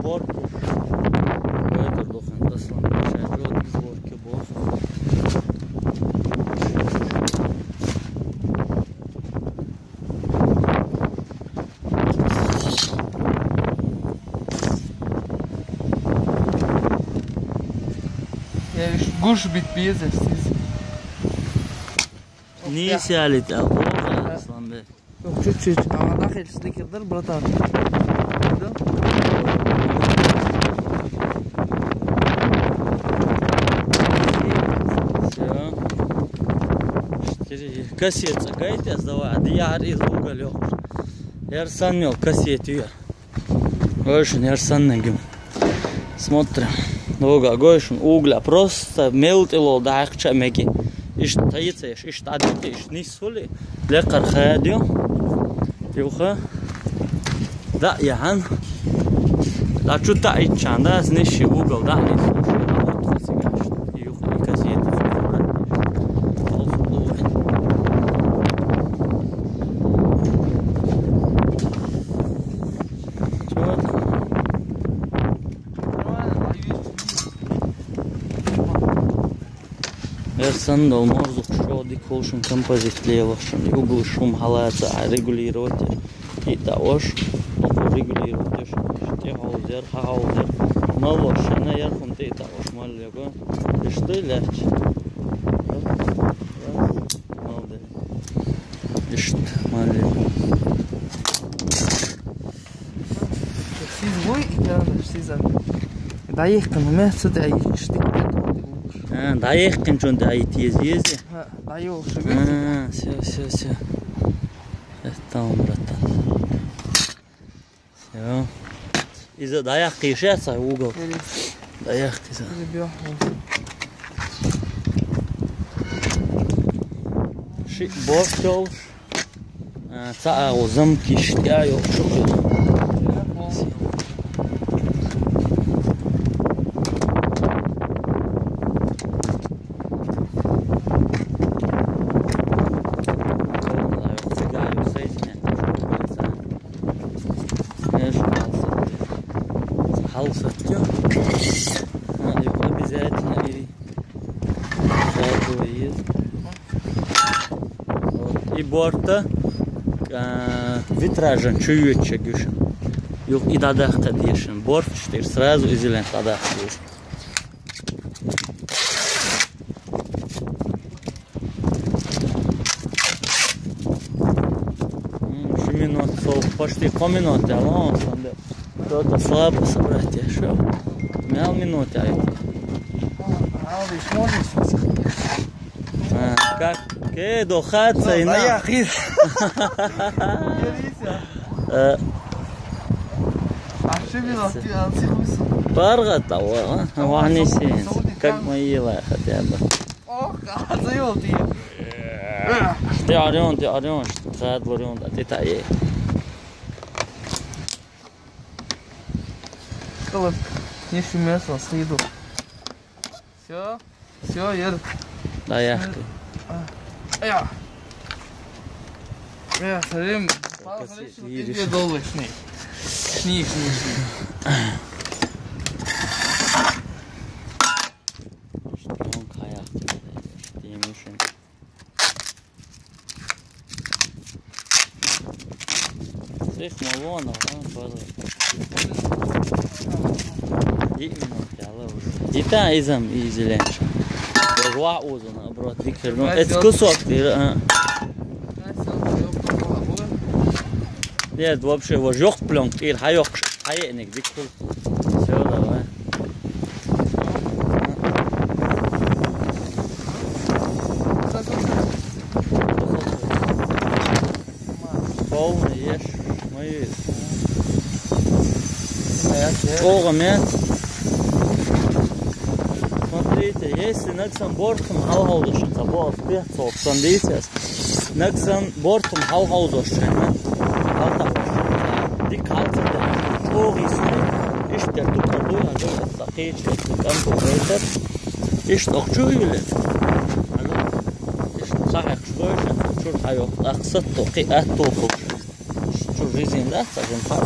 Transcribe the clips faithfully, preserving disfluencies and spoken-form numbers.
Корпус. Байтар дохин таслан башай жодик сборки бос. Я виш гуш бит безе сиз. Нийсъялит а, Асланбек. Чуть-чуть. А, нахил сликердер, братан. Да? Всё. Четыре. Кассет сагайта, сдавай. А дияр из уголёк. Ярсан мел кассет ю. Гойшун ярсан нагим. Смотрим. Лога гойшун угля. Просто мел тилол дахча меги. Иш таицеш, иш тадите, иш нисули. Лекар хадю. Юха. Да, яхан. Да, чута ичан, да, знеши угол, да, нисули. Юха, и кассет. Эрсан дол морзук шо диколшун композит лелошун. Угол шум халаца, а регулировать. И таош, регулировать. Те хаузер, ха хаузер. Мало шана ярхун те таош мал лего. Иште ляч. Молодец. Ишт, мали. Сиз вуй, итана сиз ам. Даихкин, ме су даихкин, штик. А, даихкин чон даит ез, ез. Ха, даи болушу керек. А, всё, всё, всё. Это он, братан. Всё. Иза даяхъ кийшеца угол. Эли. Даяхъ кийса. Иза бёх. Ши бор чолш. А, ца а узам киштя ёл шукы. Знаешь, халсат. Халсат, ё. А, ё, обязательно и сразу есть. Вот. И борта, а, витражен чуюча гюшен. Юк, и дадах кадешен. Борт штыр сразу изилен дадах гюшен. М, ши минут, сол, почти по минуте, алло, сонда. Кто-то слабо собрать, я шо? Мял минуты, а это. А, как? Ке, дохаться и на. Э, Паргата, ва, ва, не син. Как мы ела хотя бы. Ох, а, заёл ты. Ты орён, ты орён, ты орён, да ты та е. Кылып, не шумес, слиду. Всё, всё, ел. Да, я. А, я. Я, сорим. Палка решил, ты долбишь, шни. Шни, шни, шни. Шпион каяк. Демишин. Сих малона, а, база. Именно, я ловлю. И та изам, и зеленша. Божуа узун, наоборот, дикер. Ну, это кусок, ты, а. Нет, вообще, вот жёг плёнк, и хайок, хайник, дикер. Всё, давай. Полный ешь, мои. Ого, мя. Смотрите, если на ксан бортом халхалдышын, забор, спец, вот, кондиция. На ксан бортом халхалдышын. Халта. Дик халта. Ого, если. Иштер тупа дуй, а дуй, это кече, это там, это. Ишт окчу юле. Ишт сахак шкойшен, чур хайок, аксат токи, ат току. Чур резин, да, сажен пар.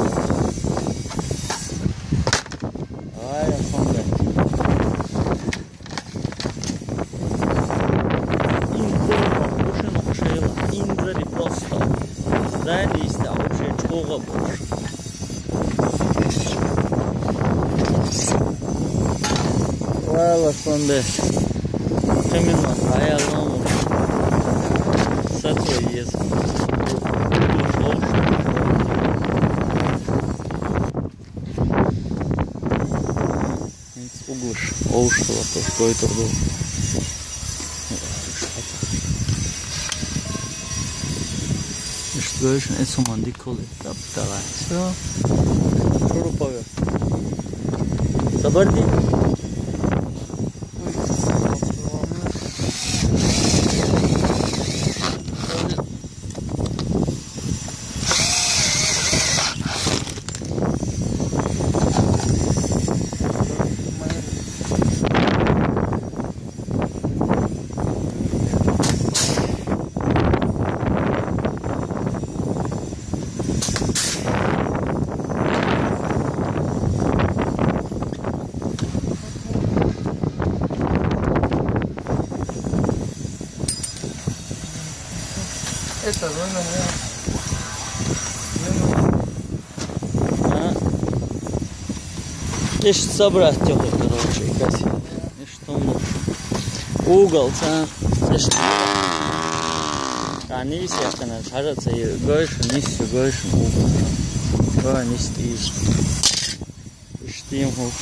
Асланбек. Кимин ва хаял ламуш. Сацо ез. Инц углыш, овшла, то, что это был. Что ещё? Это сумандиколи. Таптала. Всё. Шуруповерт. Сабарди. Это, ну, ну, ну. А? Ишт собрать тёхо, короче, касси. Ишт туму. Угол, а? Ишт. А, нис яхана, шара ца, гойш, нис, гойш, угол. Гой, нис, тиз. Ишт тим хуч.